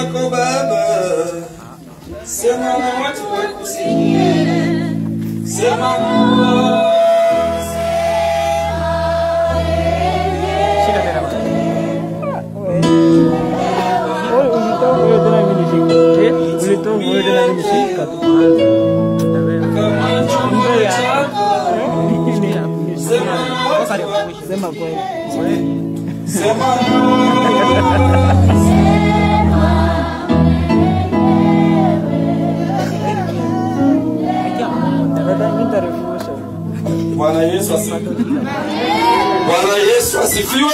wako Baba, sema na watu wakusikie, sema na sema. Bwana Yesu asifiwe. Bwana Yesu asifiwe.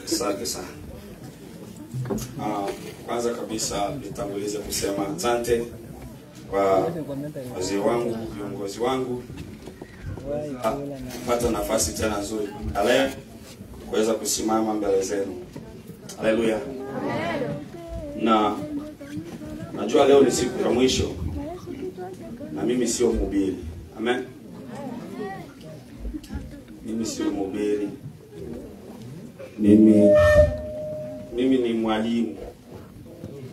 Asante sana. Kwanza kabisa nitangulize kusema asante kwa wazee wangu, viongozi wangu, kupata nafasi tena nzuri leo kuweza kusimama mbele zenu. Haleluya. Na najua leo ni siku ya mwisho na mimi sio mhubiri. Amen. Mimi sio mhubiri. Mimi ni mwalimu.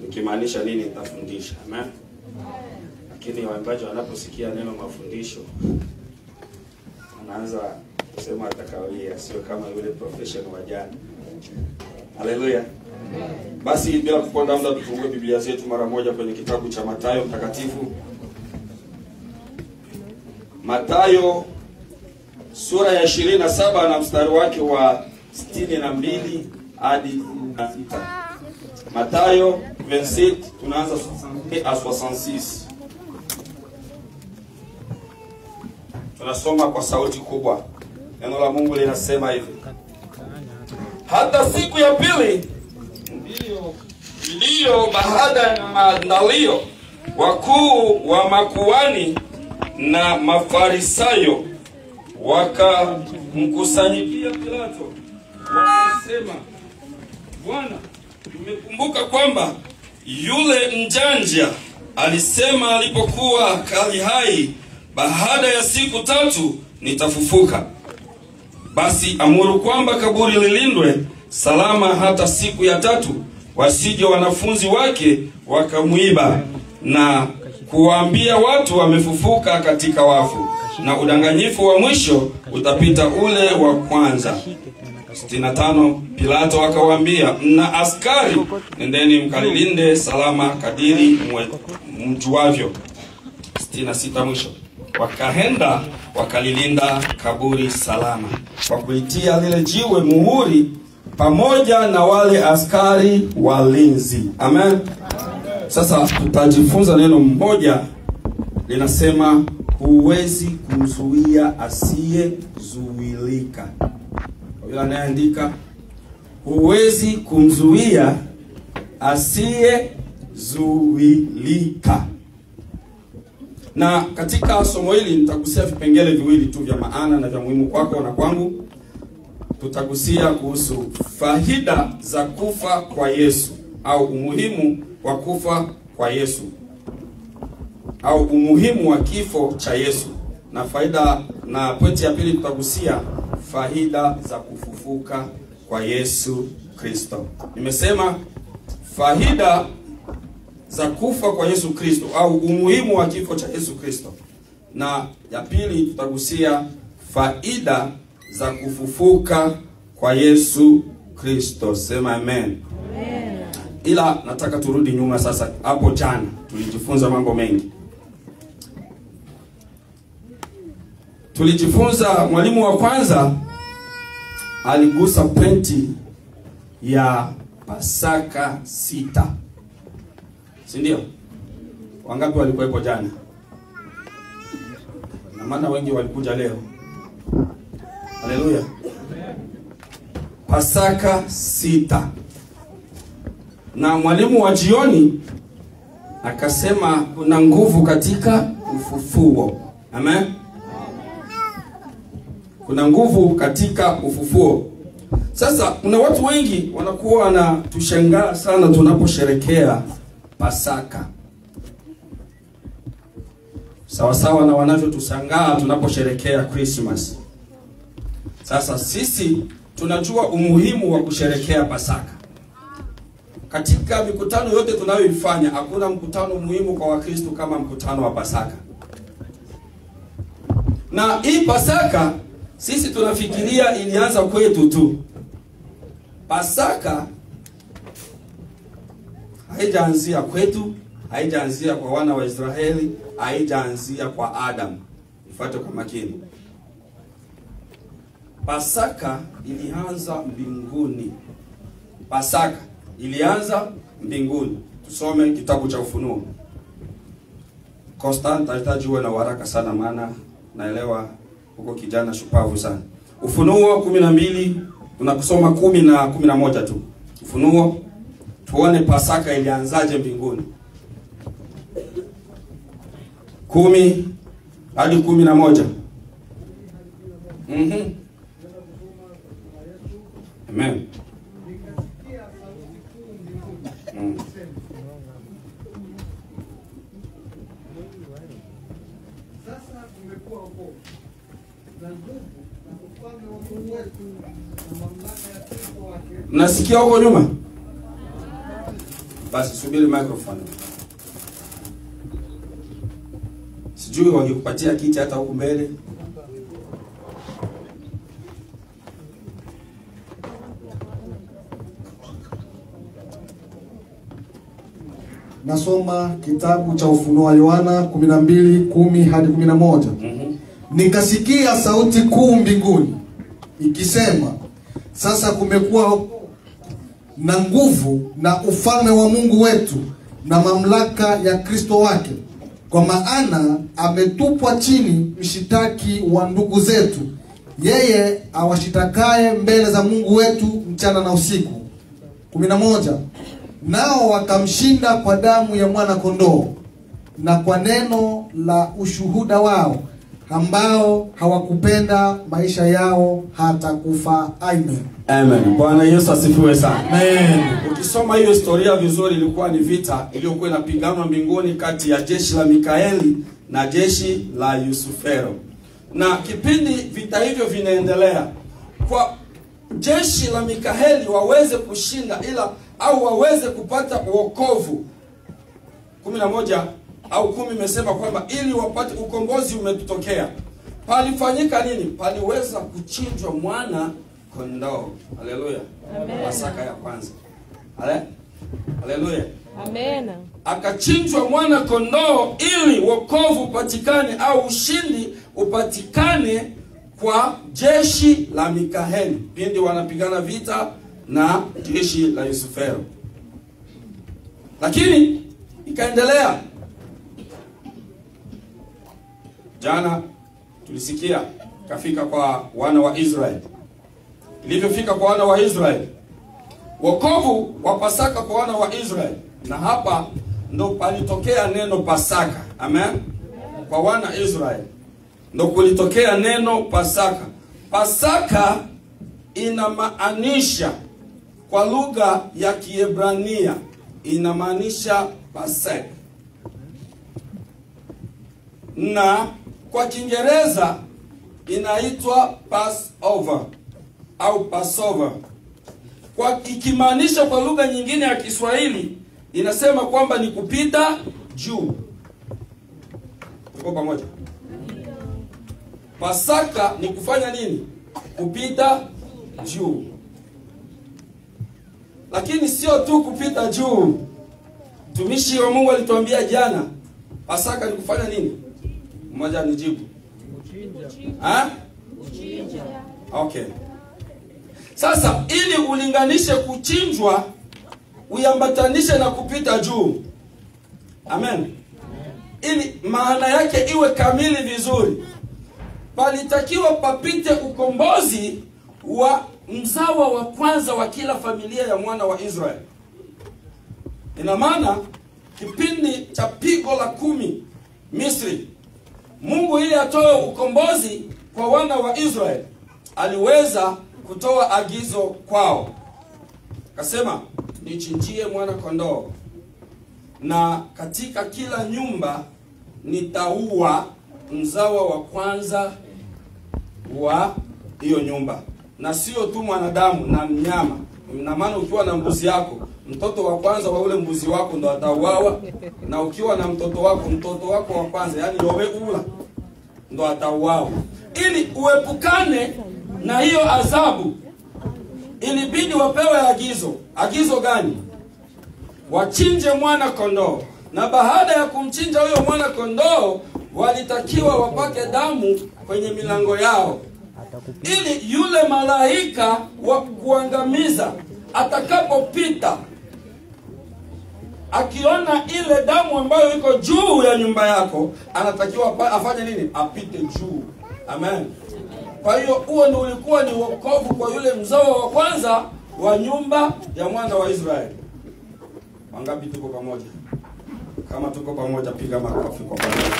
Nikimaanisha nini nitafundisha. Amen. Lakini waimbaji wanaposikia neno mafundisho wanaanza kusema atakawia, sio kama yule professional wa jana. Haleluya. Basi bila kuponda muda tufungue Biblia zetu mara moja kwenye kitabu cha Mathayo mtakatifu. Mathayo sura ya 27 na mstari wake wa 62 hadi 6. Mathayo 27 tunaanza 66. Tunasoma kwa sauti kubwa. Neno la Mungu linasema hivi: hata siku ya pili ndiyo baada ya maandalio, wakuu wa makuhani na Mafarisayo wakamkusanyikia Pilato, wakasema, Bwana, tumekumbuka kwamba yule mjanja alisema alipokuwa kali hai, baada ya siku tatu nitafufuka. Basi amuru kwamba kaburi lilindwe salama hata siku ya tatu, wasije wanafunzi wake wakamuiba na kuwaambia watu wamefufuka katika wafu, na udanganyifu wa mwisho utapita ule wa kwanza. 65 Pilato akawaambia, mna askari, nendeni mkalilinde salama kadiri mjuavyo. 66 mwisho, wakaenda wakalilinda kaburi salama kwa kuitia lile jiwe muhuri pamoja na wale askari walinzi. Amen. Sasa tutajifunza neno mmoja linasema, huwezi kumzuia asiyezuilika. Kwa yule anayeandika, huwezi kumzuia asiyezuilika. Na katika somo hili nitagusia vipengele viwili tu vya maana na vya muhimu kwako na kwangu. Tutagusia kuhusu faida za kufa kwa Yesu, au umuhimu wa kufa kwa Yesu, au umuhimu wa kifo cha Yesu. Na faida, na pointi ya pili tutagusia faida za kufufuka kwa Yesu Kristo. Nimesema faida za kufa kwa Yesu Kristo au umuhimu wa kifo cha Yesu Kristo. Na ya pili tutagusia faida za kufufuka kwa Yesu Kristo. Sema amen. Amen. Ila nataka turudi nyuma sasa. Hapo jana tulijifunza mambo mengi. Tulijifunza, mwalimu wa kwanza aligusa pointi ya Pasaka 6. Si ndio? Wangapi walikuwepo jana? Na maana wengi walikuja leo. Haleluya. Pasaka 6. Na mwalimu wa jioni akasema kuna nguvu katika ufufuo. Amen. Kuna nguvu katika ufufuo. Sasa kuna watu wengi wanakuwa wanatushangaa sana tunaposherehekea Pasaka. Sawa sawa na wanavyotushangaa tunaposherehekea Christmas. Sasa sisi Tunajua umuhimu wa kusherekea Pasaka. Katika mikutano yote tunayoifanya, hakuna mkutano muhimu kwa Wakristo kama mkutano wa Pasaka. Na hii Pasaka sisi tunafikiria ilianza kwetu tu. Pasaka haijaanzia kwetu, haijaanzia kwa wana wa Israeli, haijaanzia kwa Adam. Ifuate kwa makini. Pasaka ilianza mbinguni. Pasaka ilianza mbinguni. Tusome kitabu cha Ufunuo. Constant, nahitaji uwe na waraka sana, maana naelewa huko kijana shupavu sana. Ufunuo 12, tunakusoma 10 na 11 tu. Ufunuo, tuone Pasaka ilianzaje mbinguni. 10 hadi 11. Amen. Sasa kumekuwa wokovu na nguvu na ufalme wa Mungu wetu na mamlaka ya Kristo wake. Nasikia huko nyuma? Basi subiri microphone. Sijui wangekupatia kiti hata huku mbele. Nasoma kitabu cha Ufunuo wa Yohana 12:10 hadi 11. Nikasikia sauti kuu mbinguni ikisema, sasa kumekuwa na nguvu na ufalme wa Mungu wetu na mamlaka ya Kristo wake, kwa maana ametupwa chini mshitaki wa ndugu zetu, yeye awashitakaye mbele za Mungu wetu mchana na usiku. 11. Nao wakamshinda kwa damu ya mwana kondoo na kwa neno la ushuhuda wao, ambao hawakupenda maisha yao hata kufa. Amen. Amen. Bwana Yesu asifiwe sana. Amen. Ukisoma hiyo historia vizuri, ilikuwa ni vita iliyokuwa inapiganwa mbinguni kati ya jeshi la Mikaeli na jeshi la Yusufero. Na kipindi vita hivyo vinaendelea, kwa jeshi la Mikaeli waweze kushinda ila au waweze kupata wokovu. 11 au 10 imesema kwamba ili wapate ukombozi umetutokea. Palifanyika nini? Paliweza kuchinjwa mwana kondoo. Haleluya. Pasaka ya kwanza. Haleluya. Amen. Akachinjwa mwana kondoo ili wokovu upatikane au ushindi upatikane kwa jeshi la Mikaeli pindi wanapigana vita na jeshi la Yusufero. Lakini ikaendelea. Jana tulisikia kafika kwa wana wa Israeli. Ilivyofika kwa wana wa Israeli, wokovu wa Pasaka kwa wana wa Israeli. Na hapa ndo palitokea neno Pasaka. Amen. Kwa wana Israeli ndo kulitokea neno Pasaka. Pasaka inamaanisha kwa lugha ya Kiebrania inamaanisha Pasaka. Na kwa Kiingereza inaitwa Passover au Passover. Kwa ikimaanisha kwa lugha nyingine ya Kiswahili inasema kwamba ni kupita juu. Tuko pamoja? Pasaka ni kufanya nini? Kupita juu. Lakini sio tu kupita juu. Mtumishi wa Mungu alituambia jana, Pasaka ni kufanya nini? Mmoja nijibu. Ha? Kuchinja. Okay. Sasa ili ulinganishe kuchinjwa, uiambatanishe na kupita juu. Amen. Ili maana yake iwe kamili vizuri, palitakiwa papite ukombozi wa mzawa wa kwanza wa kila familia ya mwana wa Israeli. Ina maana kipindi cha pigo la 10 Misri, Mungu ili atoe ukombozi kwa wana wa Israeli, aliweza kutoa agizo kwao. Akasema, nichinjie mwana kondoo, na katika kila nyumba nitaua mzawa wa kwanza wa hiyo nyumba. Na sio tu mwanadamu na mnyama. Na maana ukiwa na mbuzi yako, mtoto wa kwanza wa ule mbuzi wako ndo atauawa, na ukiwa na mtoto wako wa kwanza, yani yowe ula, ndo atauawa. Ili uepukane na hiyo adhabu, ilibidi wapewe agizo. Agizo gani? Wachinje mwana kondoo. Na baada ya kumchinja huyo mwana kondoo, walitakiwa wapake damu kwenye milango yao, ili yule malaika wa kuangamiza atakapopita akiona ile damu ambayo iko juu ya nyumba yako, anatakiwa afanye nini? Apite juu. Amen. Kwa hiyo huo ndio ulikuwa ni wokovu kwa yule mzao wa kwanza wa nyumba ya mwana wa Israeli. Wangapi tuko pamoja? Kama tuko pamoja, piga makofi kwa pamoja.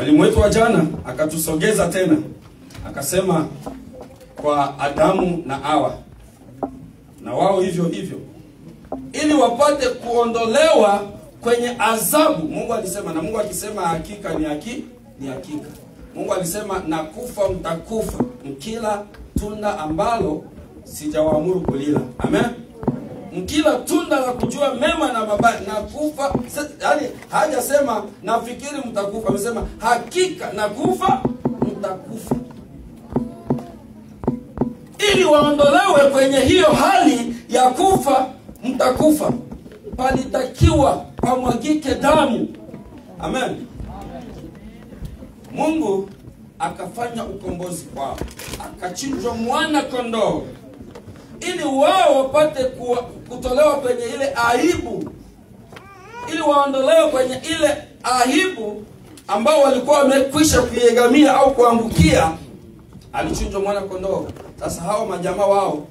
Mwalimu wetu wa jana akatusogeza tena, akasema kwa Adamu na Hawa, na wao hivyo hivyo, ili wapate kuondolewa kwenye adhabu. Mungu alisema, na Mungu akisema hakika ni ni hakika. Mungu alisema na kufa mtakufa mkila tunda ambalo sijawaamuru kulila. Amen. Mkila tunda la kujua mema na mabaya na kufa, yani hajasema nafikiri mtakufa, amesema hakika na kufa mtakufa. Ili waondolewe kwenye hiyo hali ya kufa mtakufa, palitakiwa pamwagike damu. Amen. Mungu akafanya ukombozi kwao, akachinjwa mwana kondoo ili wao wapate kutolewa kwenye ile aibu, ili waondolewe kwenye ile aibu ambao walikuwa wamekwisha kuiegamia au kuangukia. Alichinjwa mwana kondoo. Sasa hao majamaa wao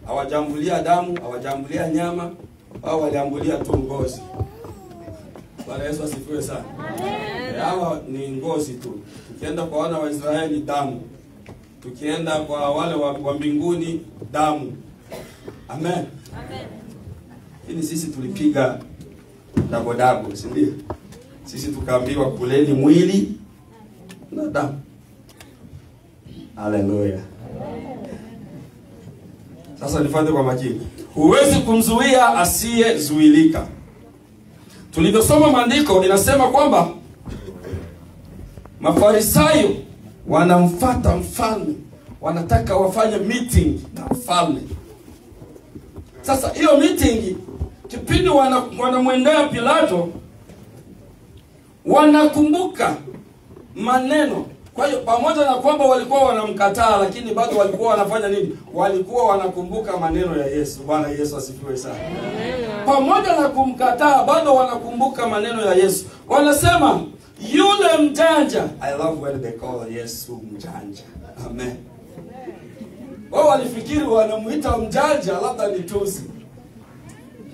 hawajambulia damu, hawajambulia nyama, wao waliambulia tu ngozi. Bwana Yesu asifiwe sana. Amen. Hawa ni ngozi tu. Tukienda kwa wana wa Israeli damu, tukienda kwa wale wa mbinguni damu. Amen. Amen. Ili sisi tulipiga dago, si ndio? Sisi tukaambiwa kuleni mwili na damu. Haleluya. Sasa nifuate kwa makini. Huwezi kumzuia asiyezuilika. Tulivyosoma maandiko inasema kwamba Mafarisayo wanamfuata mfalme, wanataka wafanye meeting na mfalme. Sasa hiyo meeting, kipindi wanamwendea Pilato, wanakumbuka maneno. Kwa hiyo pamoja na kwamba walikuwa wanamkataa, lakini bado walikuwa wanafanya nini? Walikuwa wanakumbuka maneno ya Yesu. Bwana Yesu asifiwe sana. Pamoja na kumkataa, bado wanakumbuka maneno ya Yesu. Wanasema yule mjanja. I love when they call Yesu mjanja. Amen. Wao walifikiri wanamuita mjanja labda ni tusi.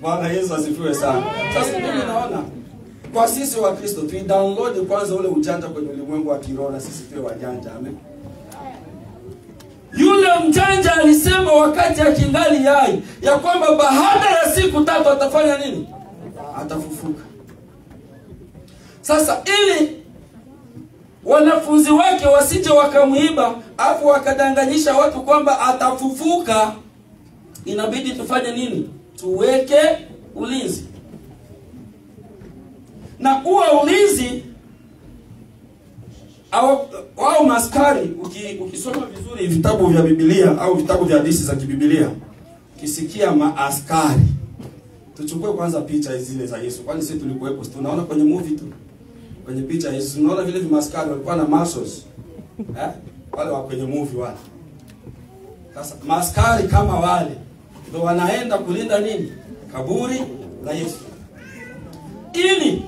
Bwana Yesu asifiwe sana. Sasa mimi naona kwa sisi wa Kristo tu download kwanza ule ujanja kwenye ulimwengu wa kiroho, na sisi tuwe wajanja. Amen. Yule mjanja alisema wakati akingali hai ya kwamba baada ya siku tatu atafanya nini? Atafufuka. Sasa ili wanafunzi wake wasije wakamuiba afu wakadanganyisha watu kwamba atafufuka, inabidi tufanye nini? Tuweke ulinzi. Na huo ulinzi au maskari, ukisoma vizuri vitabu vya Biblia au vitabu vya hadithi za kibibilia, ukisikia maaskari, tuchukue kwanza picha zile za Yesu. Kwani sisi tulikuwepo? Tunaona kwenye movie tu. Kwenye picha Yesu tunaona vile vimaskari walikuwa na muscles. Wale wa kwenye movie wale. Sasa maskari kama wale ndio wanaenda kulinda nini? Kaburi la Yesu. Ili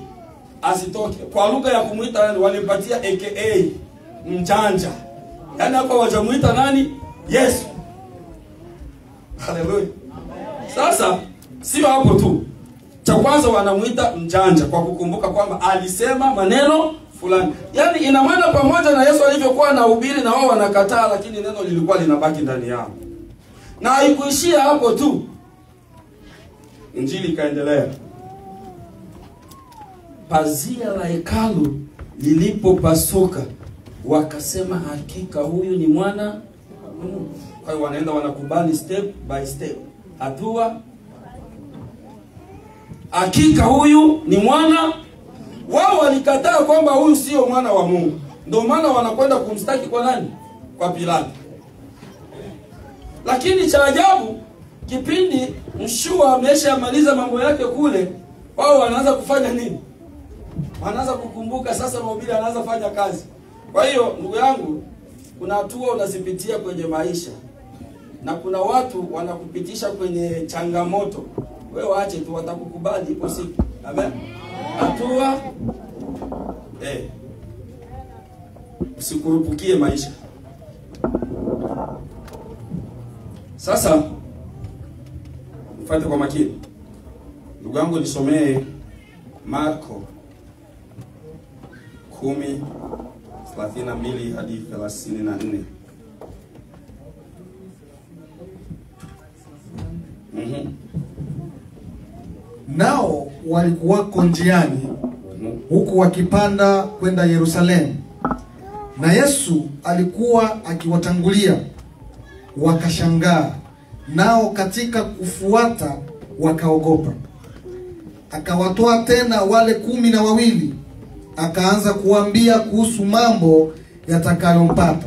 asitoke. Kwa lugha ya kumuita walimpatia AKA mjanja. Yaani hapa wajamuita nani? Yesu. Haleluya. Sasa sio hapo tu. Cha kwanza wanamuita mjanja kwa kukumbuka kwamba alisema maneno fulani. Yaani ina maana pamoja na Yesu alivyokuwa anahubiri na wao wanakataa, lakini neno lilikuwa linabaki ndani yao. Na haikuishia hapo tu. Injili ikaendelea. Pazia la hekalu lilipopasuka, wakasema hakika huyu ni mwana wa Mungu. Kwa hiyo wanaenda wanakubali step by step, hatua. Hakika huyu ni mwana. Wao walikataa kwamba huyu sio mwana wa Mungu. Ndio maana wanakwenda kumstaki kwa nani? Kwa Pilato. Lakini cha ajabu, kipindi mshua ameshamaliza mambo yake kule, wao wanaanza kufanya nini? Wanaanza kukumbuka sasa mahubiri anaanza kufanya kazi. Kwa hiyo ndugu yangu, kuna hatua unazipitia kwenye maisha, na kuna watu wanakupitisha kwenye changamoto. Wewe waache tu, watakukubali ipo siku. Amen. Hatua usikurupukie maisha. Sasa mfuate kwa makini. Ndugu yangu, nisomee Marko 10:32 hadi 34. Nao walikuwako njiani huku wakipanda kwenda Yerusalemu, na Yesu alikuwa akiwatangulia. Wakashangaa, nao katika kufuata wakaogopa. Akawatoa tena wale 12, akaanza kuambia kuhusu mambo yatakayompata.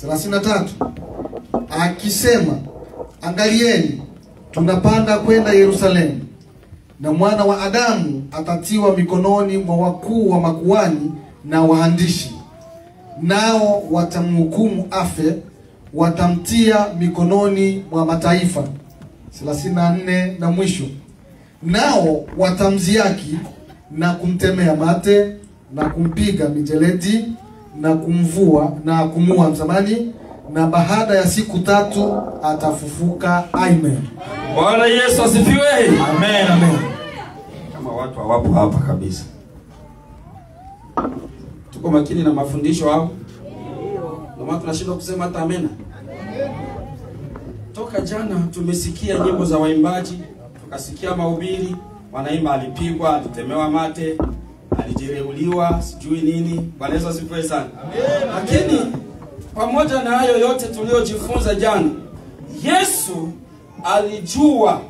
33 akisema, angalieni, tunapanda kwenda Yerusalemu, na mwana wa Adamu atatiwa mikononi mwa wakuu wa makuhani na waandishi, nao watamhukumu afe, watamtia mikononi mwa mataifa. 34 na mwisho, nao watamziaki na kumtemea mate na kumpiga mijeledi na kumvua na kumua msamani, na baada ya siku 3 atafufuka. Amen. Bwana Yesu asifiwe. Amen, amen. Kama watu hawapo hapa kabisa, tuko makini na mafundisho hapo. Ndio maana tunashindwa kusema hata amena. Toka jana tumesikia nyimbo za waimbaji, tukasikia mahubiri, wanaimba alipigwa, alitemewa mate, alijereuliwa, sijui nini. Bwana Yesu asifiwe sana. Amen. Lakini pamoja na hayo yote tuliojifunza jana, Yesu alijua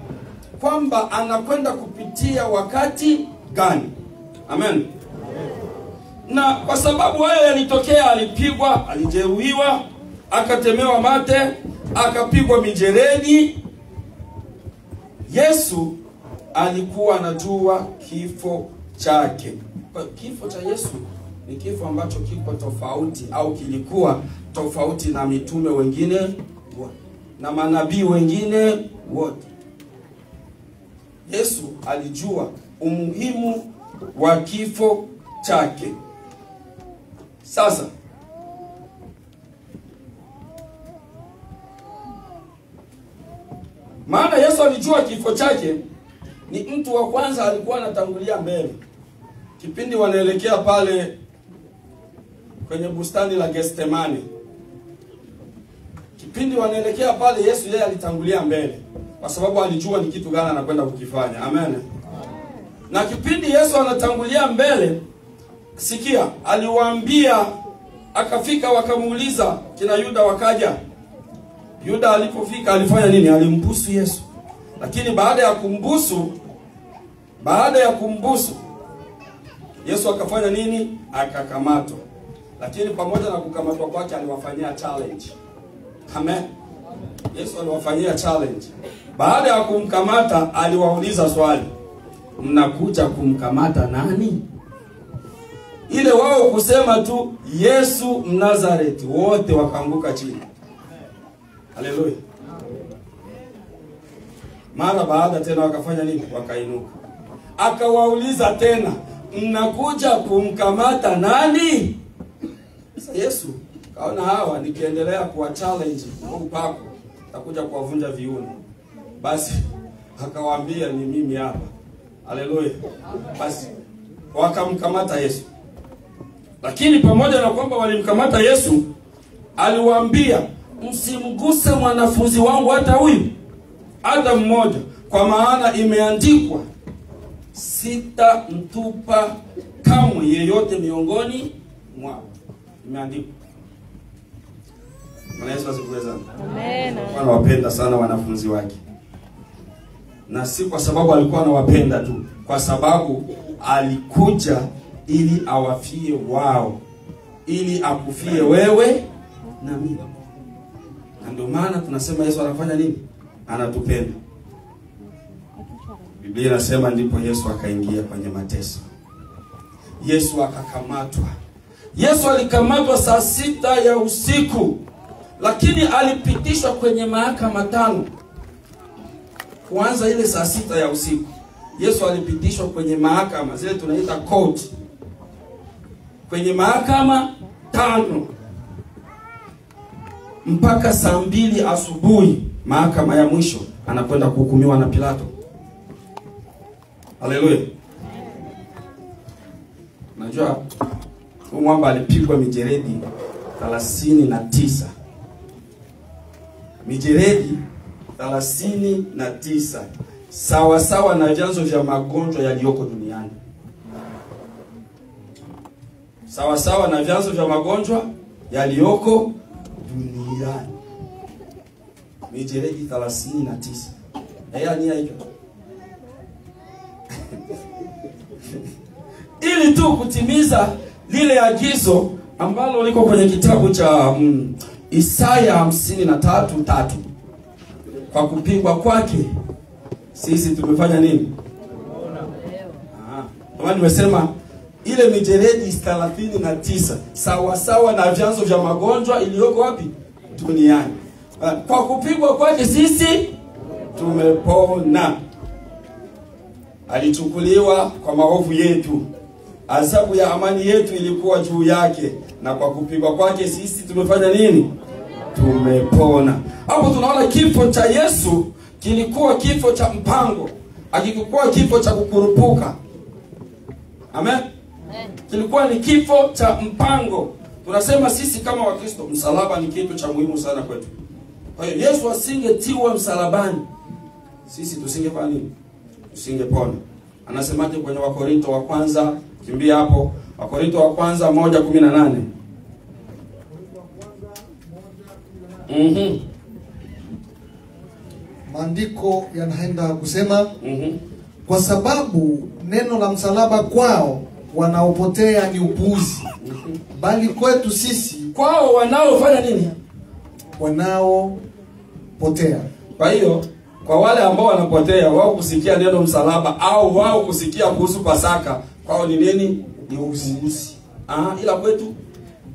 kwamba anakwenda kupitia wakati gani. Amen. Na kwa sababu hayo yalitokea, alipigwa, alijeruhiwa, akatemewa mate, akapigwa mijeledi, Yesu alikuwa anajua kifo chake. Kwa kifo cha Yesu ni kifo ambacho kiko tofauti, au kilikuwa tofauti na mitume wengine wote na manabii wengine wote. Yesu alijua umuhimu wa kifo chake. Sasa maana Yesu alijua kifo chake, ni mtu wa kwanza alikuwa anatangulia mbele. Kipindi wanaelekea pale kwenye bustani la Gethsemane, kipindi wanaelekea pale, Yesu yeye alitangulia mbele kwa sababu alijua ni kitu gani anakwenda kukifanya. Amen. Na kipindi Yesu anatangulia mbele, sikia, aliwaambia, akafika wakamuuliza, kina Yuda wakaja. Yuda alipofika alifanya nini? Alimbusu Yesu. Lakini baada ya kumbusu Yesu akafanya nini? Akakamatwa. Lakini pamoja na kukamatwa kwake aliwafanyia challenge. Amen. Yesu aliwafanyia challenge. Baada ya kumkamata aliwauliza swali, mnakuja kumkamata nani? Ile wao kusema tu Yesu Mnazareti, wote wakaanguka chini. Haleluya. Mara baada tena wakafanya nini? Wakainuka. Akawauliza tena, mnakuja kumkamata nani? Sasa Yesu kaona hawa nikiendelea kuwa challenge kwa upako takuja kuwavunja viuno. Basi akawaambia ni mimi hapa. Haleluya. Basi wakamkamata Yesu. Lakini pamoja na kwamba walimkamata Yesu, aliwaambia msimguse mwanafunzi wangu hata huyu, hata mmoja, kwa maana imeandikwa, Sitamtupa kamwe yeyote miongoni mwao. Imeandikwa. Bwana Yesu asifiwe sana. Amen. Alikuwa anawapenda sana wanafunzi wake. Na si kwa sababu alikuwa anawapenda tu, kwa sababu alikuja ili awafie wao, ili akufie wewe na mimi. Na ndio maana tunasema Yesu anafanya nini? Anatupenda. Biblia inasema ndipo Yesu akaingia kwenye mateso. Yesu akakamatwa. Yesu alikamatwa saa 6 ya usiku, lakini alipitishwa kwenye mahakama 5. Kuanza ile saa 6 ya usiku, Yesu alipitishwa kwenye mahakama, zile tunaita court. Kwenye mahakama 5 mpaka saa 2 asubuhi, mahakama ya mwisho, anakwenda kuhukumiwa na Pilato. Haleluya. Najua huyu mwamba alipigwa mijeredi 39. Mijeredi 39 sawa sawa na vyanzo vya magonjwa yaliyoko duniani. Sawa sawa na vyanzo vya magonjwa yaliyoko duniani. Mijeredi 39. Eya ni hiyo. Ili tu kutimiza lile agizo ambalo liko kwenye kitabu cha Isaya 53:3. Kwa kupigwa kwake sisi tumefanya nini? Kama nimesema ile mijeredi 39 sawa sawa na vyanzo vya magonjwa iliyoko wapi? Duniani. Kwa kupigwa kwake sisi tumepona. Alichukuliwa kwa maovu yetu, adhabu ya amani yetu ilikuwa juu yake, na kwa kupigwa kwake sisi tumefanya nini? Tumepona. Hapo tunaona kifo cha Yesu kilikuwa kifo cha mpango, hakikuwa kifo cha kukurupuka. Amen. Kilikuwa ni kifo cha mpango. Tunasema sisi kama Wakristo, msalaba ni kitu cha muhimu sana kwetu. Kwa hiyo Yesu asingetiwa msalabani, sisi tusingefanya nini? Tusingepona. Anasemaje kwenye Wakorinto wa kwanza? Kimbia hapo. Wakorinto wa kwanza 1:18. Maandiko yanaenda kusema, kwa sababu neno la msalaba kwao wanaopotea ni upuuzi, bali kwetu sisi, kwao wanaofanya nini? Wanaopotea. Kwa hiyo kwa wale ambao wanapotea, wao kusikia neno msalaba au wao kusikia kuhusu Pasaka, kwao ni nini? Ni upuuzi. Ila kwetu,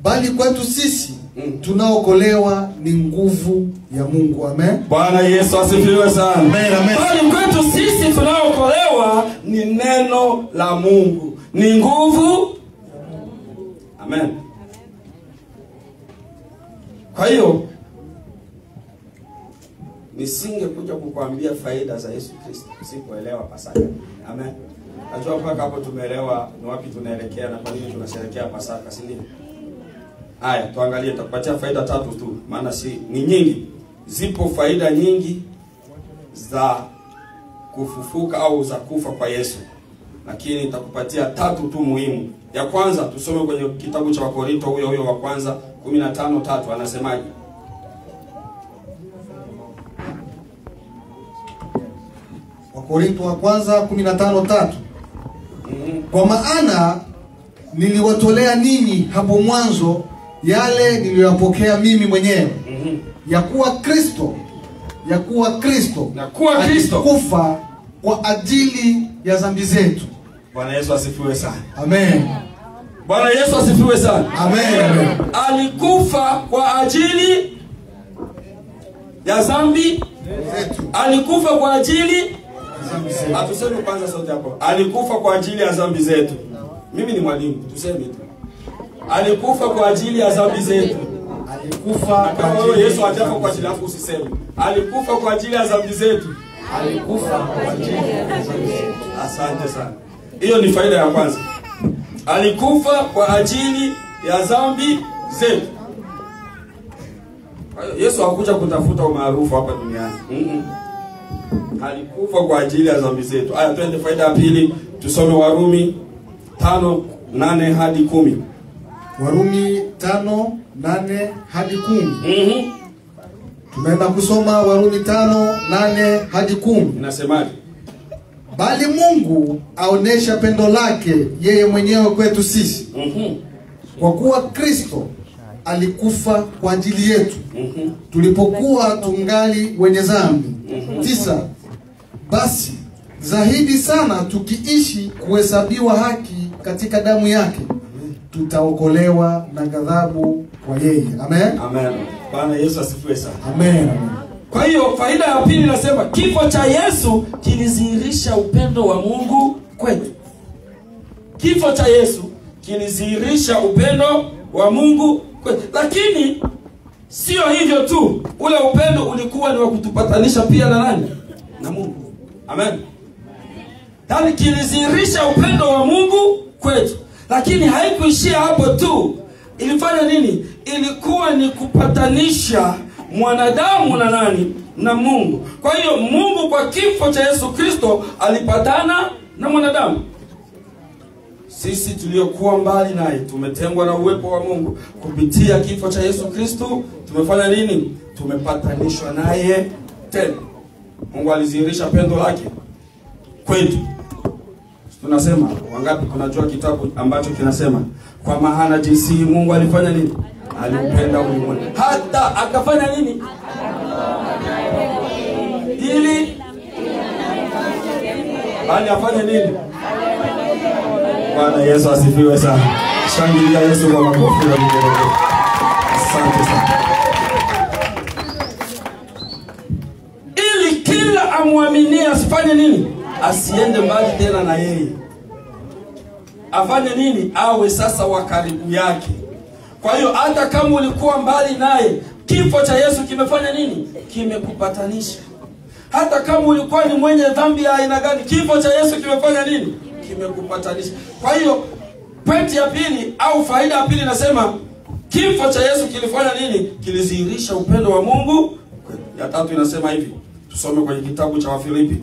bali kwetu sisi tunaokolewa ni nguvu ya Mungu. Amen. Bwana Yesu asifiwe sana. Amen, amen. Bali kwetu sisi tunaokolewa ni neno la Mungu, ni nguvu. Amen. Kwa hiyo nisingekuja kukuambia faida za Yesu Kristo sikuelewa Pasaka. Amen. Najua mpaka hapo tumeelewa ni wapi tunaelekea na kwa nini tunasherehekea Pasaka, si ndio? Haya, tuangalie, tutakupatia faida 3 tu, maana si ni nyingi. Zipo faida nyingi za kufufuka au za kufa kwa Yesu, lakini nitakupatia 3 tu muhimu. Ya kwanza tusome kwenye kitabu cha Wakorinto huyo huyo wa kwanza 15:3, anasemaje? Wakorinto wa kwanza 15:3. Kwa maana niliwatolea ninyi hapo mwanzo yale niliyopokea mimi mwenyewe, ya kuwa Kristo alikufa kwa ajili ya dhambi zetu. Bwana Yesu asifiwe sana. Amen. Bwana Yesu asifiwe sana. Amen. Alikufa kwa ajili ya dhambi zetu. Alikufa kwa ajili. Atuseme kwanza sote hapo. Alikufa kwa ajili ya dhambi zetu. Mimi ni mwalimu, tuseme tu. Alikufa kwa ajili ya dhambi zetu. Alikufa kwa ajili. Yesu hajafa kwa ajili yako usiseme. Alikufa kwa ajili ya dhambi zetu. Alikufa kwa ajili ya dhambi zetu. Asante sana. Hiyo ni faida ya kwanza. Alikufa kwa ajili ya dhambi zetu. Yesu hakuja kutafuta umaarufu hapa duniani. Alikufa kwa ajili ya dhambi zetu. Aya, twende faida ya pili. Tusome Warumi 5:8 hadi 10. Warumi 5:8 hadi 10. Tunaenda kusoma Warumi 5:8 hadi 10. Inasemaje? Bali Mungu aonesha pendo lake yeye mwenyewe kwetu sisi. Kwa kuwa Kristo alikufa kwa ajili yetu tulipokuwa tungali wenye dhambi. 9. Basi zaidi sana tukiishi kuhesabiwa haki katika damu yake, tutaokolewa na ghadhabu kwa yeye. Amen. Amen. Bwana Yesu asifiwe sana. Amen. Kwa hiyo faida ya pili nasema kifo cha Yesu kilidhihirisha upendo wa Mungu kwetu. Kifo cha Yesu kilidhihirisha upendo wa Mungu kwetu. Lakini sio hivyo tu, ule upendo ulikuwa ni wa kutupatanisha pia na nani? Na Mungu. Amen. Yaani kilidhihirisha upendo wa Mungu kwetu. Lakini haikuishia hapo tu. Ilifanya nini? Ilikuwa ni kupatanisha mwanadamu na nani? Na Mungu. Kwa hiyo Mungu kwa kifo cha Yesu Kristo alipatana na mwanadamu. Sisi tuliokuwa mbali naye tumetengwa na uwepo wa Mungu, kupitia kifo cha Yesu Kristo tumefanya nini? Tumepatanishwa naye tena. Mungu alidhihirisha pendo lake kwetu. Tunasema wangapi tunajua kitabu ambacho kinasema kwa maana jinsi Mungu alifanya nini? Aliupenda ulimwengu hata akafanya nini? Ili bali afanye nini? Bwana Yesu asifiwe sana. Shangilia Yesu kwa makofi na vigelegele. Asante sana. Ili kila amwaminie asifanye nini? Asiende mbali tena na yeye. Afanye nini? Awe sasa wa karibu yake. Kwa hiyo hata kama ulikuwa mbali naye, kifo cha Yesu kimefanya nini? Kimekupatanisha. Hata kama ulikuwa ni mwenye dhambi ya aina gani, kifo cha Yesu kimefanya nini? Kimekupatanisha. Kwa hiyo pointi ya pili au faida ya pili nasema kifo cha Yesu kilifanya nini? Kilidhihirisha upendo wa Mungu. Ya tatu inasema hivi. Tusome kwenye kitabu cha Wafilipi.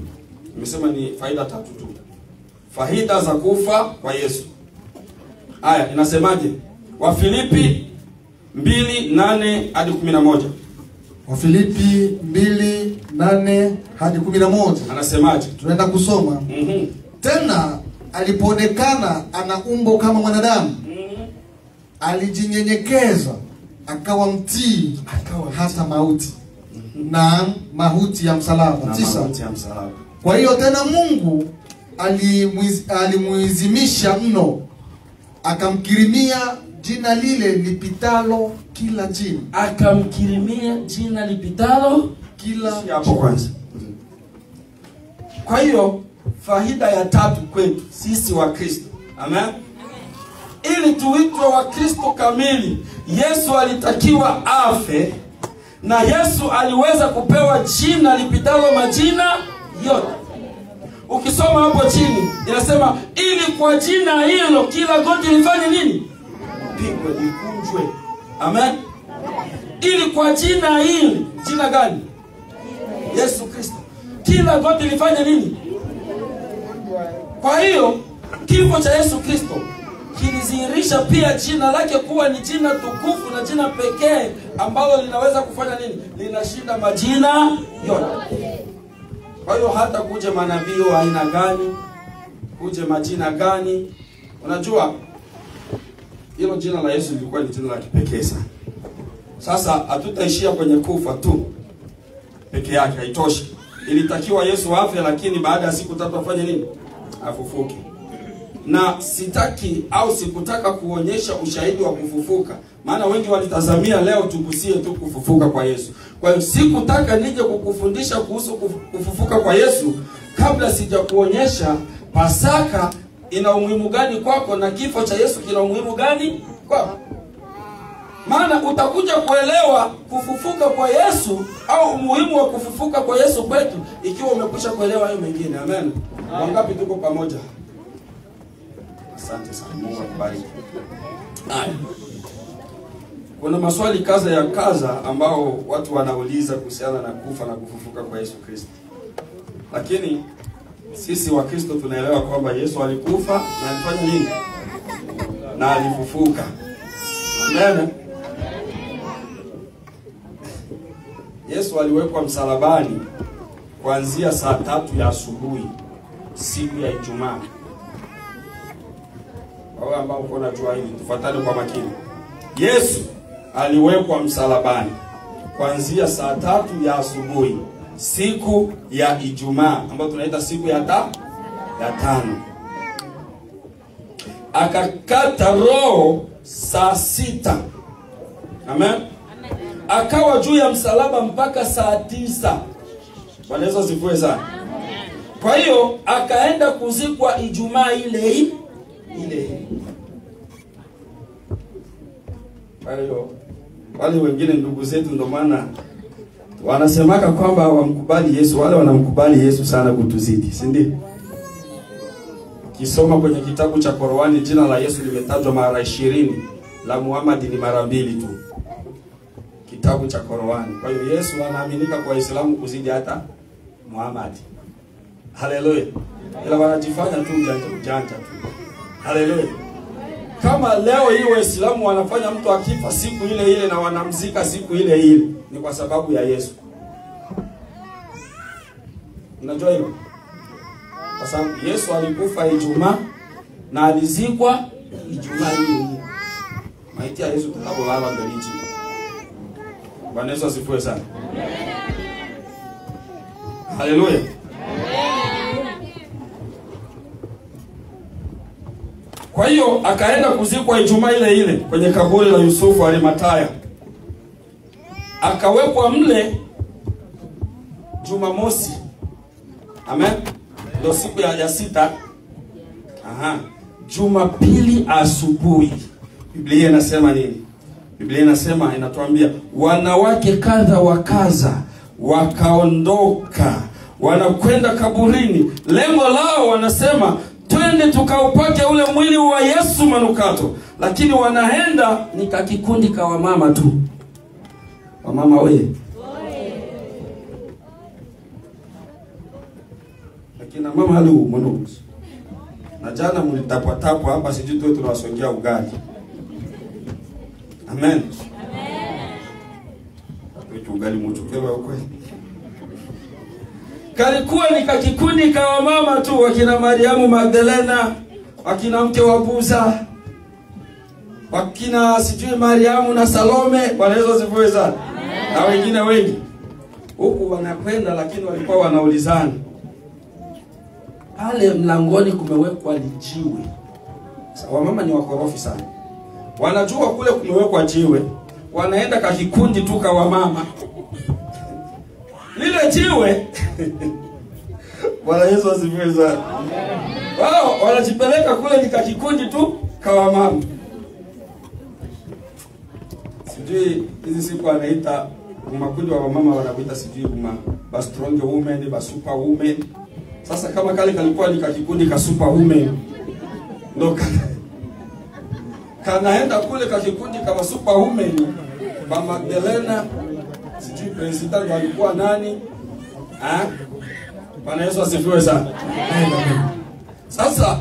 Nimesema ni faida tatu tu. Faida za kufa kwa Yesu. Haya, inasemaje? Wafilipi 2:8 hadi 11. Wafilipi 2:8 hadi 11. Anasemaje? Tunaenda kusoma. Tena alipoonekana ana umbo kama mwanadamu, alijinyenyekeza akawa mtii hata mauti, na mauti ya msalaba. 9. Kwa hiyo tena Mungu alimuizimisha mno, akamkirimia jina lile lipitalo kila jina. Akamkirimia jina lipitalo kila hapo kwanza. Kwa hiyo faida ya tatu kwetu sisi wa Kristo. Amen. Ili tuitwe wa Kristo kamili, Yesu alitakiwa afe, na Yesu aliweza kupewa jina lipitalo majina yote. Ukisoma hapo chini inasema ili kwa jina hilo kila goti lifanye nini? Pigwe, likunjwe. Amen. Ili kwa jina hili, jina gani? Yesu Kristo. Kila goti lifanye nini? Kwa hiyo kifo cha Yesu Kristo kilidhihirisha pia jina lake kuwa ni jina tukufu na jina pekee ambalo linaweza kufanya nini? Linashinda majina yote. Kwa hiyo hata kuje manabii wa aina gani, kuje majina gani, unajua hilo jina la Yesu lilikuwa ni jina la kipekee sana. Sasa hatutaishia kwenye kufa tu peke yake, haitoshi. Ilitakiwa Yesu afe, lakini baada ya siku tatu afanye nini? Afufuke. Na sitaki au sikutaka kuonyesha ushahidi wa kufufuka, maana wengi walitazamia leo tugusie tu kufufuka kwa Yesu. Kwa hiyo sikutaka nije kukufundisha kuhusu kufufuka kwa Yesu kabla sijakuonyesha Pasaka ina umuhimu gani kwako na kifo cha Yesu kina umuhimu gani kwako. Maana utakuja kuelewa kufufuka kwa Yesu au umuhimu wa kufufuka kwa Yesu kwetu ikiwa umekwisha kuelewa hayo mengine. Amen. Wangapi tuko pamoja? Asante sana. Mungu akubariki. Haya. Kuna maswali kaza ya kaza ambao watu wanauliza kuhusiana na kufa na kufufuka kwa Yesu Kristo. Lakini Sisi Wakristo tunaelewa kwamba Yesu alikufa na alifanya nini? Na alifufuka. Amen. Yesu aliwekwa msalabani kuanzia saa 3 ya asubuhi siku ya Ijumaa. Wale ambao uko na jua hili, tufuatane kwa makini. Yesu aliwekwa msalabani kuanzia saa 3 ya asubuhi siku ya Ijumaa, ambayo tunaita siku ya tano. Akakata roho saa 6. Amen. Akawa juu ya msalaba mpaka saa 9. Bwana Yesu asifiwe sana. Kwa hiyo akaenda kuzikwa Ijumaa ile ile. Kwa hiyo wale wengine ndugu zetu ndio maana wanasemaka kwamba hawamkubali Yesu, wale wanamkubali Yesu sana kutuzidi, si ndio? Kisoma kwenye kitabu cha Qur'ani jina la Yesu limetajwa mara 20, la Muhammad ni mara 2 tu. Kitabu cha Qur'ani. Kwa hiyo Yesu anaaminika kwa Waislamu kuzidi hata Muhammad. Haleluya. Ila wanajifanya tu ujanja tu. Haleluya. Kama leo hii Waislamu wanafanya mtu akifa siku ile ile na wanamzika siku ile ile, ni kwa sababu ya Yesu. Unajua hilo? Kwa sababu Yesu alikufa Ijumaa na alizikwa Ijumaa hiyo. Maiti ya Yesu tutakapolala mbeliji. Bwana Yesu asifiwe sana. Haleluya. Kwa hiyo akaenda kuzikwa Ijumaa ile ile kwenye kaburi la Yusufu Arimataya. Akawekwa mle Jumamosi. Amen. Ndio siku ya 6. Aha. Jumapili asubuhi. Biblia inasema nini? Biblia inasema, inatuambia wanawake kadha wa kadha wakaondoka wanakwenda kaburini. Lengo lao wanasema twende tukaupake ule mwili wa Yesu manukato. Lakini wanaenda ni kakikundi ka wamama tu. Wamama oye. Lakini mama halu mwanukusu. Na jana mlitapwa tapwa hapa, sijui tu tunawasongea ugali. Amen. Amen. Ugali mchukewa ukweli. Kalikuwa ni kakikundi ka wamama tu, wakina Mariamu Magdalena, wakina mke wa Buza, wakina sijui Mariamu na Salome, Bwana Yesu asifiwe sana. Na wengine wengi. Huku wanakwenda lakini walikuwa wanaulizana. Pale mlangoni kumewekwa lijiwe. Wamama ni wakorofi sana. Wanajua kule kumewekwa jiwe, wanaenda kakikundi tu ka wamama. Lile jiwe. Bwana Yesu asifiwe sana. Wao wanajipeleka kule ni kakikundi tu ka wamama. Sijui hizi siku anaita makundi wa wamama wanakuita sijui ba strong women, ba super women. Sasa kama kale kalikuwa ni kakikundi ka super women, ndo kanaenda kule kakikundi kama super women, ba Magdalena, sijui president alikuwa nani? Ah? Bwana Yesu asifiwe sana. Sasa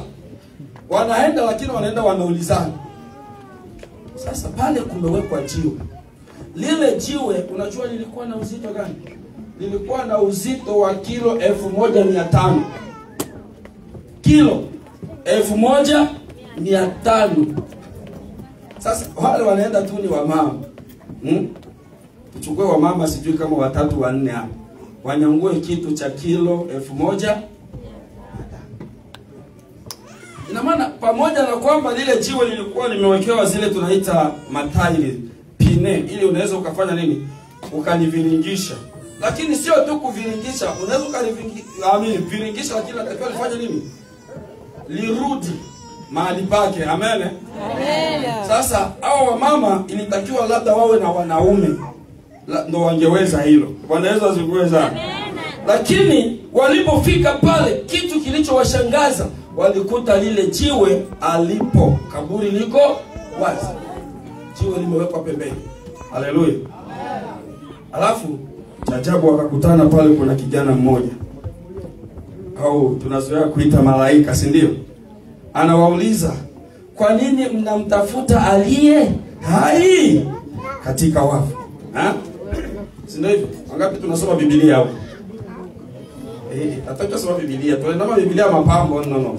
wanaenda lakini wanaenda wanaulizana. Sasa pale kumewekwa jiwe. Lile jiwe unajua lilikuwa na uzito gani? Lilikuwa na uzito wa kilo 1500. Kilo 1500. Sasa wale wanaenda tu ni wamama. Tuchukue wamama sijui kama 3 4 hapa. Wanyangue kitu cha kilo 1000. Ina maana pamoja na kwamba lile jiwe lilikuwa limewekewa zile tunaita matairi, pine, ili unaweza ukafanya nini? Ukaliviringisha. Lakini sio tu kuviringisha, unaweza ukaliviringisha lakini natakiwa lifanye nini? Lirudi mahali pake. Amen. Amen. Sasa hao wamama ilitakiwa labda wawe na wanaume ndo wangeweza hilo. Wanaweza zikuweza. Lakini walipofika pale, kitu kilichowashangaza, walikuta lile jiwe alipo, kaburi liko wazi. Jiwe limewekwa pembeni. Haleluya. Alafu cha ajabu wakakutana pale kuna kijana mmoja. au tunazoea kuita malaika, si ndio? Anawauliza, kwa nini mnamtafuta aliye hai katika wafu? Ha? Si ndio hivyo? Wangapi tunasoma Biblia hapo? Hata tusoma Biblia, tunaona Biblia mapambo no.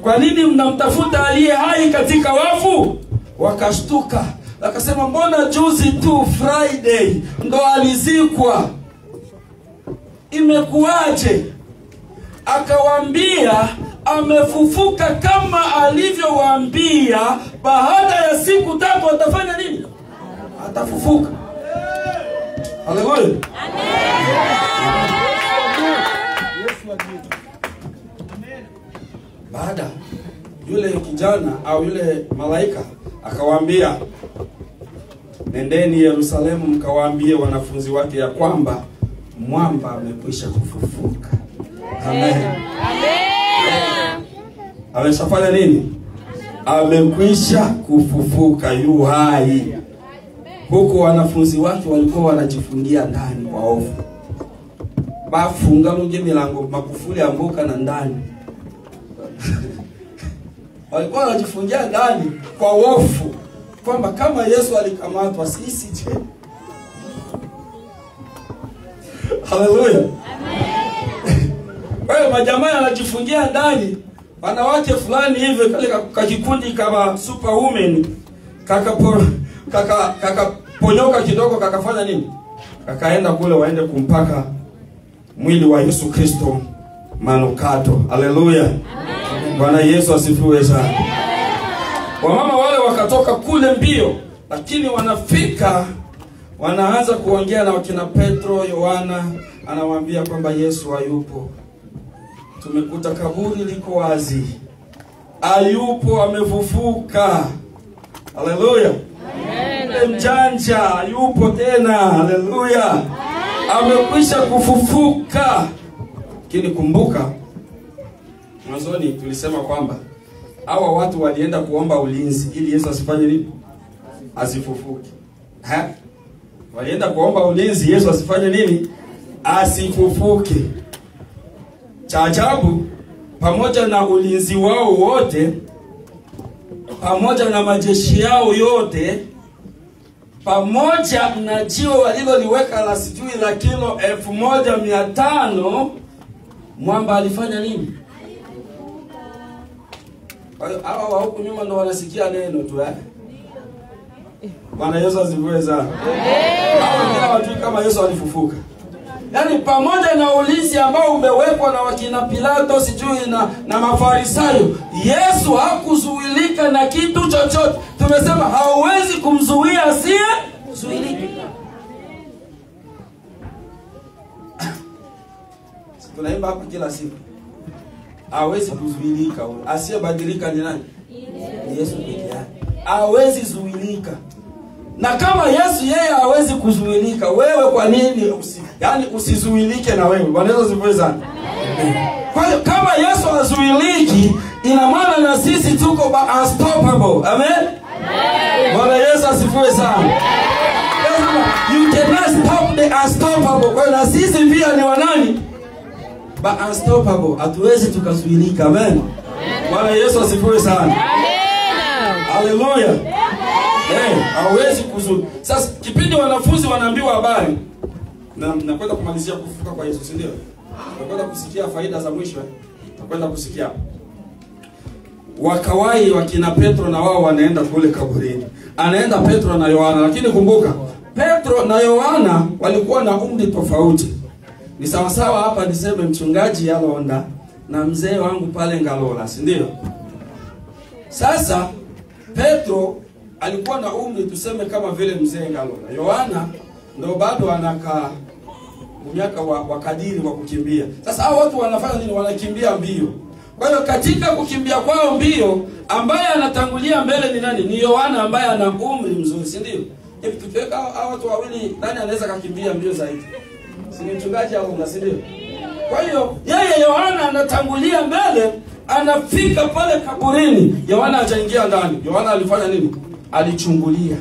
Kwa nini mnamtafuta aliye hai katika wafu? Wakashtuka. Wakasema, mbona juzi tu Friday ndo alizikwa? Imekuwaje? Akawaambia amefufuka kama alivyowaambia, baada ya siku 3 atafanya nini? Atafufuka. Haleluya. Amen. Baada yule kijana au yule malaika akawaambia, nendeni Yerusalemu mkawaambie wanafunzi wake ya kwamba mwamba amekwisha kufufuka. Amen. Amen. Ameshafanya nini? Amekwisha kufufuka, yu hai. Huku wanafunzi wake walikuwa wanajifungia ndani kwa hofu. Bafunga lunge milango, makufuli ambuka na ndani. Walikuwa wanajifungia ndani kwa hofu kwamba kama Yesu alikamatwa, sisi je? Haleluya. Amen. Kwa hiyo majamaa wanajifungia ndani, wanawake fulani hivi kale kakikundi kama superwoman kaka ponyoka kidogo, kakafanya nini? Kakaenda kule waende kumpaka mwili wa Yesu Kristo manukato. Haleluya. Bwana Yesu asifiwe sana. Wamama wale wakatoka kule mbio, lakini wanafika wanaanza kuongea na wakina Petro, Yohana, anawaambia kwamba Yesu hayupo. Tumekuta kaburi liko wazi. Hayupo, amefufuka. Haleluya. Amen. Mjanja hayupo tena. Haleluya. Amekwisha kufufuka. Lakini kumbuka mwanzoni tulisema kwamba hawa watu walienda kuomba ulinzi ili Yesu asifanye nini? Asifufuke. Ha? Walienda kuomba ulinzi Yesu asifanye nini? Asifufuke. Cha ajabu, pamoja na ulinzi wao wote, pamoja na majeshi yao yote, pamoja na jiwe waliloliweka la sijui la kilo 1500, mwamba alifanya nini? Hawa wa huku nyuma ndo wanasikia neno tu Bwana Yesu asifiwe sana. Hawa wengine hawajui kama Yesu alifufuka. Yaani pamoja na ulinzi ambao umewekwa na wakina Pilato sijui na Mafarisayo, Yesu hakuzuilika na kitu chochote. Tumesema hauwezi kumzuia asiye zuilika. Tunaimba hapa kila siku. Hawezi kuzuilika. Asiyebadilika ni nani? Ni Yesu pekee yake. Hawezi zuilika. Na kama Yesu yeye hawezi kuzuilika, wewe kwa nini yaani usizuilike na wewe? Bwana Yesu asifiwe sana. Kwa hiyo kama Yesu hazuiliki, ina maana na sisi tuko unstoppable. Amen. Bwana Yesu asifiwe sana. You cannot stop the unstoppable. Kwa hiyo na sisi pia ni wanani? But unstoppable. Hatuwezi tukazuilika. Amen. Bwana Yesu asifiwe sana. Amen. Hallelujah. Hawezi kuzuia. Sasa kipindi wanafunzi wanaambiwa habari, na nakwenda kumalizia kufufuka kwa Yesu, si ndio? Nakwenda kusikia faida za mwisho. Nakwenda kusikia. Wakawai wakina Petro na wao wanaenda kule kaburini. Anaenda Petro na Yohana, lakini kumbuka Petro na Yohana walikuwa na umri tofauti. Ni sawa sawa hapa niseme mchungaji Yalonda na mzee wangu pale Ngalola, si ndio? Sasa Petro alikuwa na umri tuseme kama vile mzee Ngalola. Yohana ndo bado anakaa miaka wa kadiri wa kukimbia. Sasa hao watu wanafanya nini? Wanakimbia mbio. Kwa hiyo katika kukimbia kwao mbio, ambaye anatangulia mbele ni nani? Ni Yohana ambaye ana umri mzuri, si ndio? Hivi tukiweka hao watu wawili, nani anaweza kukimbia mbio zaidi? Si ni mchungaji au si ndio? Kwa hiyo yeye Yohana anatangulia mbele, anafika pale kaburini. Yohana hajaingia ndani. Yohana alifanya nini? Alichungulia.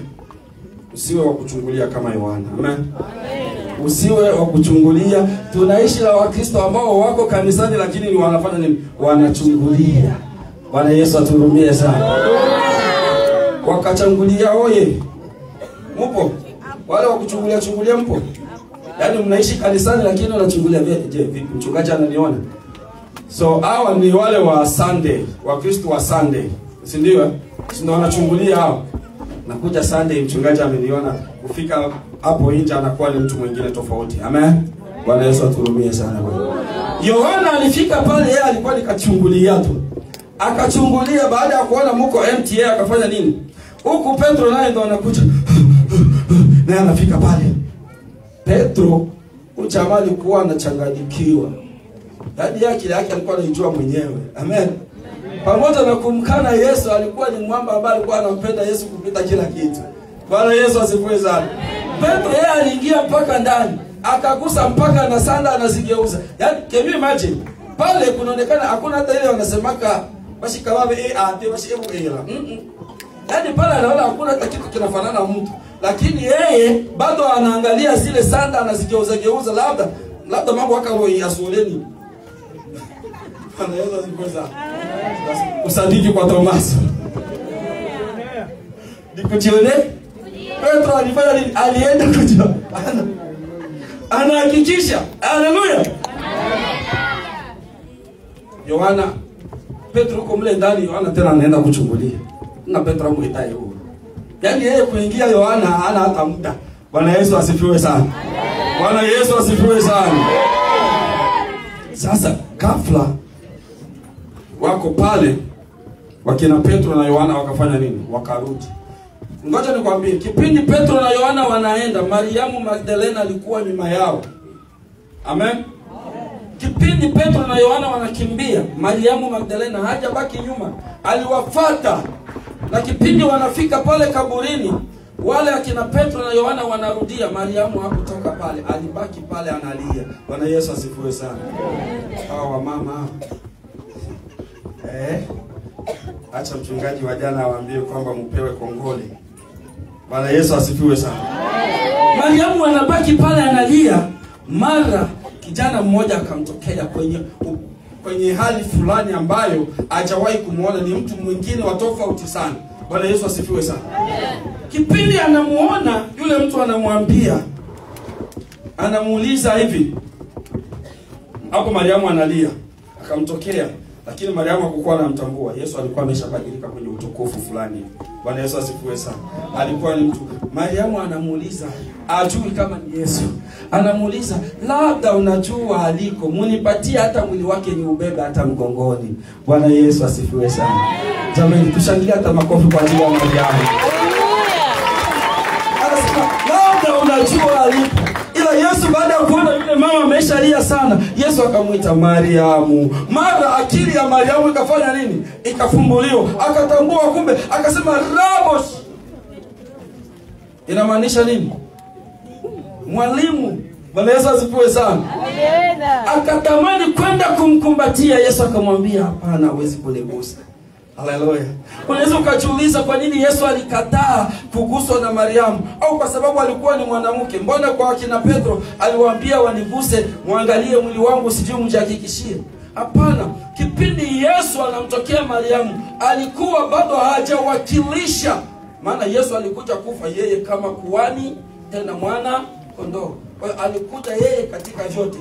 Usiwe wa kuchungulia kama Yohana. Amen. Amen. Usiwe wa kuchungulia. Tunaishi na Wakristo ambao wako kanisani lakini ni wanafanya nini? Wanachungulia. Bwana Yesu atuhurumie sana. Wakachungulia oye. Mpo? Wale wa kuchungulia chungulia mpo? Yaani mnaishi kanisani lakini wanachungulia je, vipi mchungaji ananiona? So hawa ni wale wa Sunday, Wakristo wa Sunday. Si ndio? Si ndio wanachungulia hao. Nakuja Sunday mchungaji ameniona, kufika hapo nje anakuwa ni mtu mwingine tofauti. Amen. Bwana Yesu atuhurumie sana bwana. Yohana alifika pale, yeye alikuwa nikachungulia tu. Akachungulia baada ya kuona mko MTA akafanya nini? Huku Petro naye ndo anakuja. Naye anafika pale. Petro ujamaa alikuwa anachanganyikiwa. Yaani yake alikuwa anaijua mwenyewe. Amen. Pamoja na kumkana Yesu, alikuwa ni mwamba ambaye alikuwa anampenda Yesu kupita kila kitu. Bwana Yesu asifiwe sana. Petro yeye aliingia mpaka ndani, akagusa mpaka na sanda anazigeuza. Yaani can you imagine? Pale kunaonekana hakuna hata ile wanasemaka basi kawabe ate basi ebu ela. Yaani pale anaona hakuna hata kitu kinafanana mtu. Lakini yeye bado anaangalia zile sanda anazigeuza geuza, labda mambo akao yasoleni. Bwana Yesu asifiwe sana. Usadiki kwa Tomaso. Nikujione? Petro alifanya nini? Alienda kujua. Anahakikisha. Haleluya. Yohana, Petro huko mle ndani, Yohana tena anaenda kuchungulia. Na Petro amuitaye huko. Yaani yeye kuingia Yohana hana hata muda. Bwana Yesu asifiwe sana. Bwana Yesu asifiwe sana. Sasa ghafla wako pale wakina Petro na Yohana wakafanya nini? Wakarudi. Ngoja nikwambie, kipindi Petro na Yohana wanaenda, Mariamu Magdalena alikuwa nyuma yao. Amen. Kipindi Petro na Yohana wanakimbia, Mariamu Magdalena hajabaki nyuma, aliwafuata. Na kipindi wanafika pale kaburini, wale akina Petro na Yohana wanarudia, Mariamu hakutoka pale, alibaki pale analia. Bwana Yesu asifiwe sana. Hawa wamama acha mchungaji wa jana awaambie kwamba mpewe kongole. Bwana Yesu asifiwe sana. Mariamu anabaki pale analia. Mara kijana mmoja akamtokea kwenye hali fulani ambayo hajawahi kumuona, ni mtu mwingine wa tofauti sana. Bwana Yesu asifiwe sana. Kipindi anamuona yule mtu, anamwambia, anamuuliza hivi. Hapo Mariamu analia, akamtokea. Lakini Mariamu hakukuwa anamtambua. Yesu alikuwa ameshabadilika kwenye utukufu fulani. Bwana Yesu asifiwe sana. Alikuwa ni mtu. Mariamu anamuuliza, ajui kama ni Yesu. Anamuuliza, labda unajua aliko, munipatie hata mwili wake ni ubebe hata mgongoni. Bwana Yesu asifiwe sana. Jamani, tushangilie hata makofi kwa ajili ya Mariamu. Anasema, labda unajua aliko. Ila Yesu baada ya kuona yule mama ameshalia sana, Yesu akamuita Mariamu. Mara akili ya Mariamu ikafanya nini? Ikafumbuliwa. Akatambua kumbe, akasema Rabos. Inamaanisha nini? Mwalimu. Bwana Yesu asifiwe sana. Akatamani kwenda kumkumbatia Yesu, akamwambia hapana, huwezi kunigusa. Haleluya. Unaweza ukajiuliza kwa nini Yesu alikataa kuguswa na Mariamu? Au kwa sababu alikuwa ni mwanamke? Mbona kwa akina Petro aliwaambia waniguse, muangalie mwili wangu sijui mjihakikishie? Hapana. Kipindi Yesu anamtokea Mariamu, alikuwa bado hajawakilisha. Maana Yesu alikuja kufa yeye kama kuhani, tena mwana kondoo. Kwa hiyo alikuja yeye katika vyote.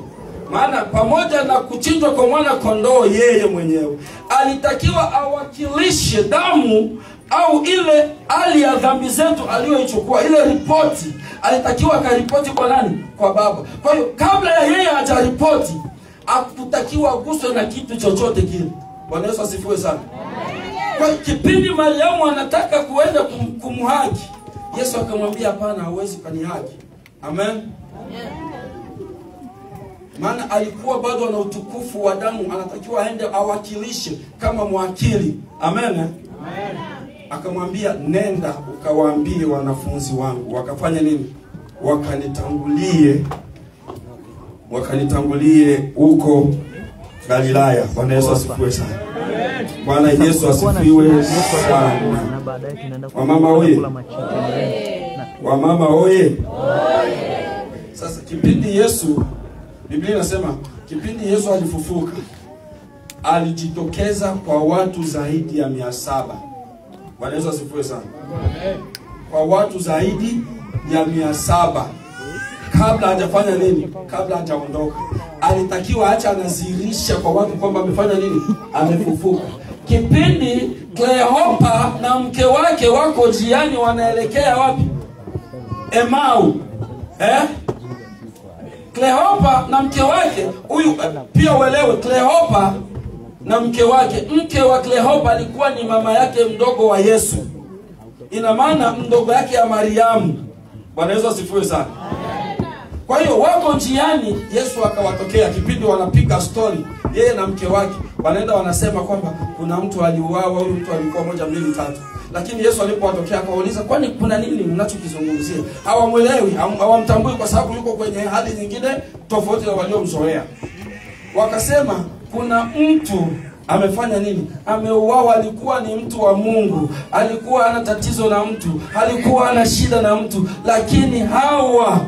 Maana pamoja na kuchinjwa kwa mwana kondoo, yeye mwenyewe alitakiwa awakilishe damu au ile hali ya dhambi zetu aliyoichukua, ile ripoti alitakiwa akaripoti kwa nani? Kwa Baba. Kwa hiyo kabla ya yeye hajaripoti, hakutakiwa aguswe na kitu chochote kile. Bwana Yesu asifiwe sana. Kwa kipindi Mariamu anataka kuenda kumhaki, Yesu akamwambia hapana, hauwezi kunihaki. Amen. Maana alikuwa bado ana utukufu wa damu, anatakiwa aende awakilishe kama mwakili. Amen. Amen. Akamwambia nenda ukawaambie wanafunzi wangu wakafanya nini? Wakanitangulie huko Galilaya. Bwana Yesu asifiwe sana. Bwana Yesu asifiwe sana. Wamama oye. Wamama oye. Sasa kipindi Yesu, Biblia inasema kipindi Yesu alifufuka, alijitokeza kwa watu zaidi ya 700. Bwana Yesu asifiwe sana. Kwa watu zaidi ya 700. Kabla hajafanya nini? Kabla hajaondoka. Alitakiwa acha anazirisha kwa watu kwamba amefanya nini? Amefufuka. Kipindi Kleopa na mke wake wako njiani wanaelekea wapi? Emau. Kleopa na mke wake, huyu pia uelewe, Kleopa na mke wake, mke wa Kleopa alikuwa ni mama yake mdogo wa Yesu. Ina maana mdogo yake ya Mariamu. Bwana Yesu asifiwe sana. Kwa hiyo wako njiani, Yesu akawatokea kipindi wanapiga story, yeye na mke wake wanaenda wanasema kwamba kuna mtu aliuawa, huyu mtu alikuwa 1 2 3. Lakini Yesu alipowatokea akawauliza, kwani kuna nini mnachokizungumzia? Hawamuelewi, hawamtambui kwa sababu yuko kwenye hali nyingine tofauti na waliomzoea. Wakasema kuna mtu amefanya nini? Ameuawa, alikuwa ni mtu wa Mungu, alikuwa ana tatizo na mtu, alikuwa ana shida na mtu, lakini hawa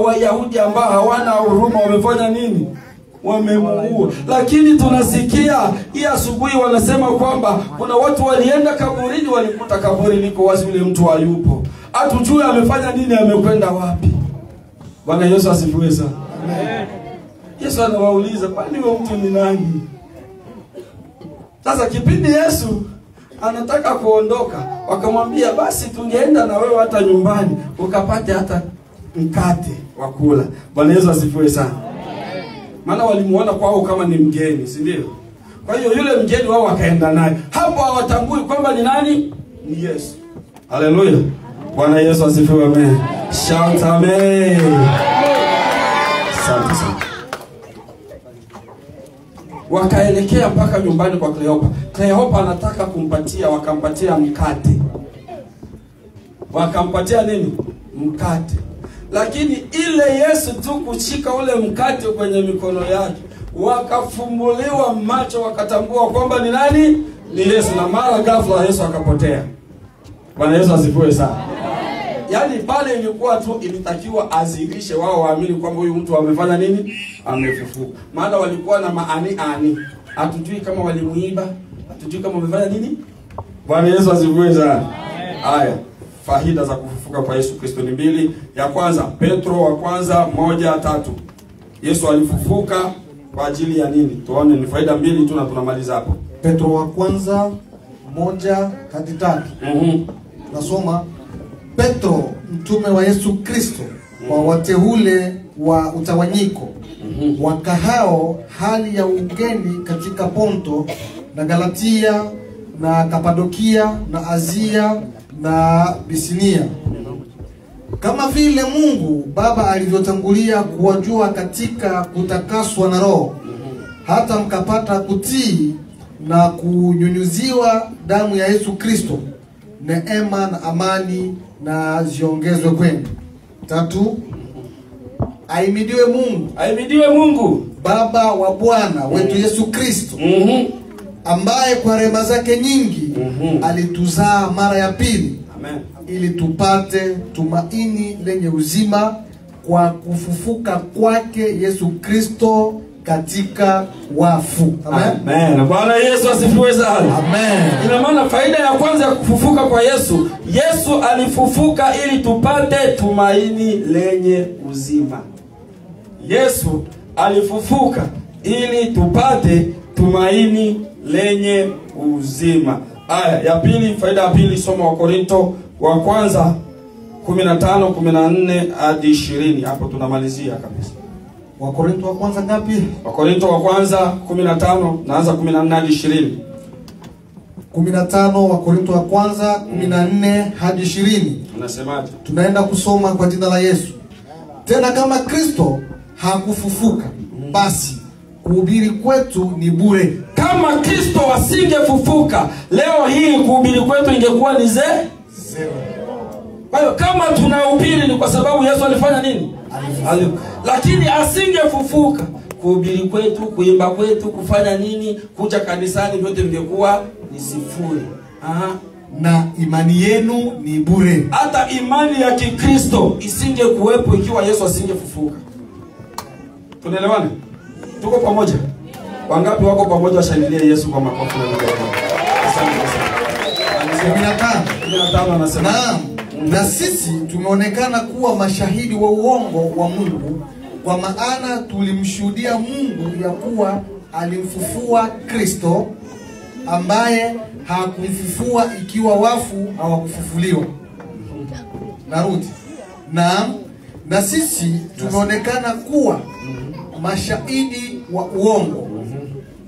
Wayahudi ambao hawana huruma wamefanya nini? Wamemuua. Lakini tunasikia hii asubuhi wanasema kwamba kuna watu walienda kaburini, walikuta kaburi liko wazi, yule mtu hayupo. Hatujui amefanya nini, amekwenda wapi. Bwana Yesu asifiwe sana. Amen. Yesu anawauliza, kwani huyo mtu ni nani? Sasa kipindi Yesu anataka kuondoka, wakamwambia basi tungeenda na wewe hata nyumbani ukapate hata mkate wa kula. Bwana Yesu asifiwe sana. Maana walimuona kwao kama ni mgeni, si ndio? Kwa hiyo yule mgeni wao wakaenda naye. Hapo hawatambui kwamba ni nani? Ni Yesu. Haleluya. Bwana Yesu asifiwe, amen. Shout amen. Asante sana. Wakaelekea mpaka nyumbani kwa Kleopa. Kleopa anataka kumpatia, wakampatia mkate. Wakampatia nini? Mkate. Lakini ile Yesu tu kushika ule mkate kwenye mikono yake, wakafumbuliwa macho, wakatambua kwamba ni nani? Ni Yesu. Na mara ghafla Yesu akapotea. Bwana Yesu asifiwe sana. Yaani pale ilikuwa tu ilitakiwa azirishe wao waamini kwamba huyu mtu amefanya nini? Amefufuka. Maana walikuwa na maani ani. Hatujui kama walimuiba, hatujui kama wamefanya nini? Bwana Yesu asifiwe sana. Haya, faida za kufufuka kwa Yesu Kristo ni mbili. Ya kwanza, Petro wa kwanza 1:3. Yesu alifufuka kwa ajili ya nini? Tuone ni faida mbili tu na tunamaliza hapo. Petro wa kwanza 1:3. Nasoma, Petro mtume wa Yesu Kristo kwa wateule wa utawanyiko wakahao hali ya ugeni katika Ponto na Galatia na Kapadokia na Azia na Bisinia, kama vile Mungu Baba alivyotangulia kuwajua katika kutakaswa na Roho, hata mkapata kutii na kunyunyuziwa damu ya Yesu Kristo. Neema na amani na ziongezwe kwenu. 3, aimidiwe Mungu, aimidiwe Mungu Baba wa Bwana wetu Yesu Kristo, ambaye kwa rehema zake nyingi alituzaa mara ya pili. Amen. Ili tupate tumaini lenye uzima kwa kufufuka kwake Yesu Kristo katika wafu. Amen. Amen. Bwana Yesu asifiwe sana. Amen. Ina maana faida ya kwanza ya kufufuka kwa Yesu, Yesu alifufuka ili tupate tumaini lenye uzima. Yesu alifufuka ili tupate tumaini lenye uzima. Aya ya pili, faida ya pili, soma wa Korinto wa kwanza 15, 14 hadi 20. Hapo tunamalizia kabisa. Wa Korinto wa kwanza ngapi? Wa Korinto wa kwanza 15, naanza 14 hadi 20. 15 wa Korinto wa kwanza 14 hadi 20. Unasemaje? Tunaenda kusoma kwa jina la Yesu. Tena kama Kristo hakufufuka, basi kuhubiri kwetu ni bure. Kama Kristo asingefufuka, leo hii kuhubiri kwetu ingekuwa ni zero. Kwa hiyo kama tunahubiri ni kwa sababu Yesu alifanya nini? Alifufuka. Lakini asingefufuka, kuhubiri kwetu, kuimba kwetu, kufanya nini, kuja kanisani, vyote vingekuwa ni sifuri. Aha. na imani yenu ni bure. Hata imani ya Kikristo isingekuwepo ikiwa Yesu asingefufuka. Tunaelewana? Tuko pamoja? Wangapi wako pamoja washangilie Yesu kwa makofi na vigelegele? Asante sana. 15 anasema, naam, na sisi tumeonekana kuwa mashahidi wa uongo wa Mungu, kwa maana tulimshuhudia Mungu ya kuwa alimfufua Kristo, ambaye hakumfufua ikiwa wafu hawakufufuliwa. Narudi. Naam, na sisi tumeonekana kuwa mashahidi wa uongo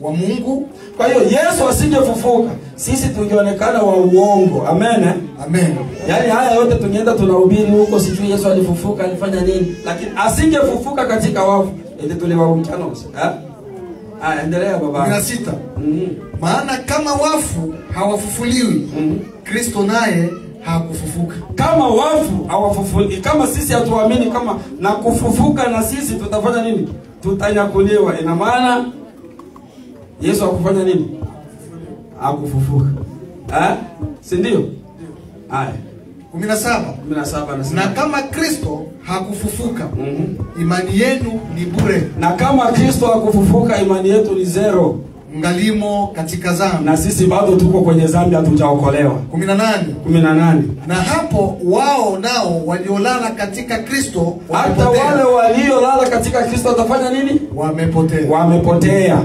wa Mungu. Kwa hiyo Yesu asingefufuka, sisi tungeonekana wa uongo. Amen. Amen. Yaani haya yote tungeenda tunahubiri huko, sijui Yesu alifufuka alifanya nini, lakini asingefufuka katika wafu, eti tuliwaumkano. Eh? Ah, endelea baba. 16. Maana kama wafu hawafufuliwi, Kristo naye hakufufuka. Kama wafu hawafufuliwi, kama sisi hatuamini kama na kufufuka, na sisi tutafanya nini? Tutanyakuliwa. Ina maana Yesu hakufanya nini? Hakufufuka. Eh? Si ndio? Haya. 17. 17 anasema, na kama Kristo hakufufuka, imani yenu ni bure. Na kama Kristo hakufufuka, imani yetu ni zero. Ngalimo katika dhambi. Na sisi bado tuko kwenye dhambi, hatujaokolewa. 18. 18. Na hapo wao nao waliolala katika Kristo hata wale waliolala katika Kristo watafanya nini? Wamepotea. Wamepotea.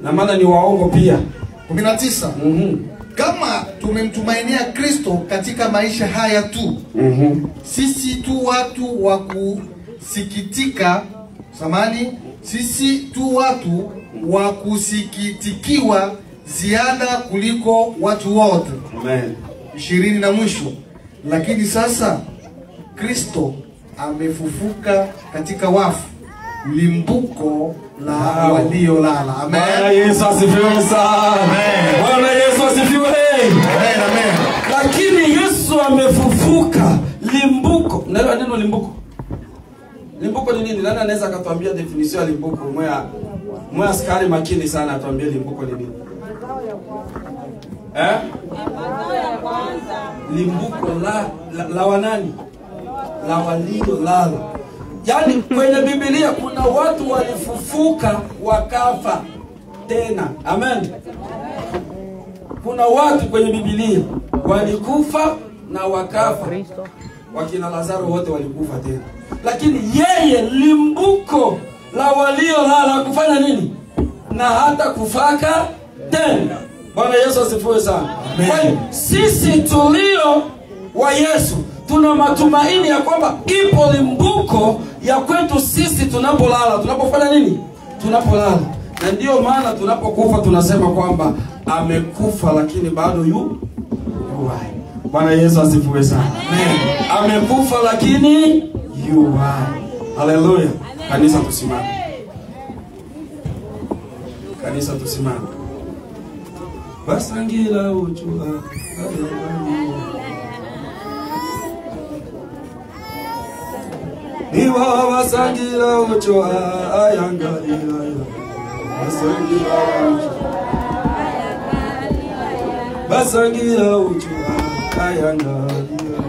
Na maana ni waongo pia. 19. Kama tumemtumainia Kristo katika maisha haya tu, sisi tu watu wa kusikitika, samani, sisi tu watu wa kusikitikiwa ziada kuliko watu wote. Amen. 20 na mwisho, lakini sasa Kristo amefufuka katika wafu, limbuko la waliolala. Amen. Bwana Yesu asifiwe sana. Bwana Yesu asifiwe. Amen, amen. Lakini Yesu amefufuka, limbuko. Unaelewa neno limbuko? Limbuko ni nini? Nani anaweza akatuambia definition ya limbuko? Mwa askari makini sana atuambie limbuko ni nini? Eh? Limbuko la wanani? La waliolala. Yaani kwenye Biblia kuna watu walifufuka wakafa tena. Amen. Kuna watu kwenye Biblia walikufa na wakafa. Wakina Lazaro wote walikufa tena. Lakini yeye limbuko la waliolala kufanya nini? Na hata kufaka tena. Bwana Yesu asifiwe sana. Kwa hiyo sisi tulio wa Yesu tuna matumaini ya kwamba ipo limbuko ya kwetu sisi tunapolala. Tunapofanya nini? Tunapolala. Na ndio maana tunapokufa tunasema kwamba amekufa lakini bado yu hai. Bwana Yesu asifiwe sana. Amen. Amekufa lakini yu hai. Haleluya. Kanisa tusimame. Kanisa tusimame. Basangila uchua. Niwa basangila uchua ayangalila. Basangila uchua. Basangila uchua ayangalila.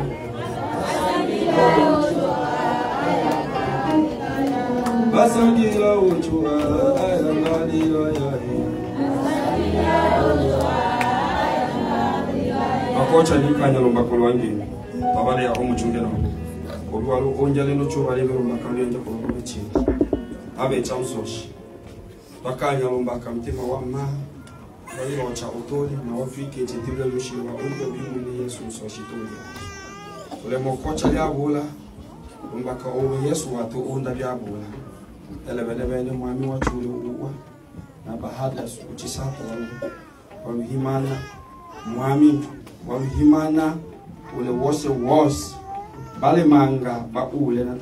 Basangila uchua ayangalila. Akocha nikanya lombako lwange babale ya omuchunge no olwalo onjale no chuba lebe lombaka lwenje kolombe chini abe chamsoshi bakanya lombaka mtima wa ma baliro cha utoli na wafike chitibwe lushiwa umbe bimuni Yesu msoshi tuli tule mokocha lyabula lombaka owe Yesu watu onda lyabula elebelebene mwami wachule uwa na bahada uchisata waluhimana mwami waluhimana ule wose wose bale manga ba ule na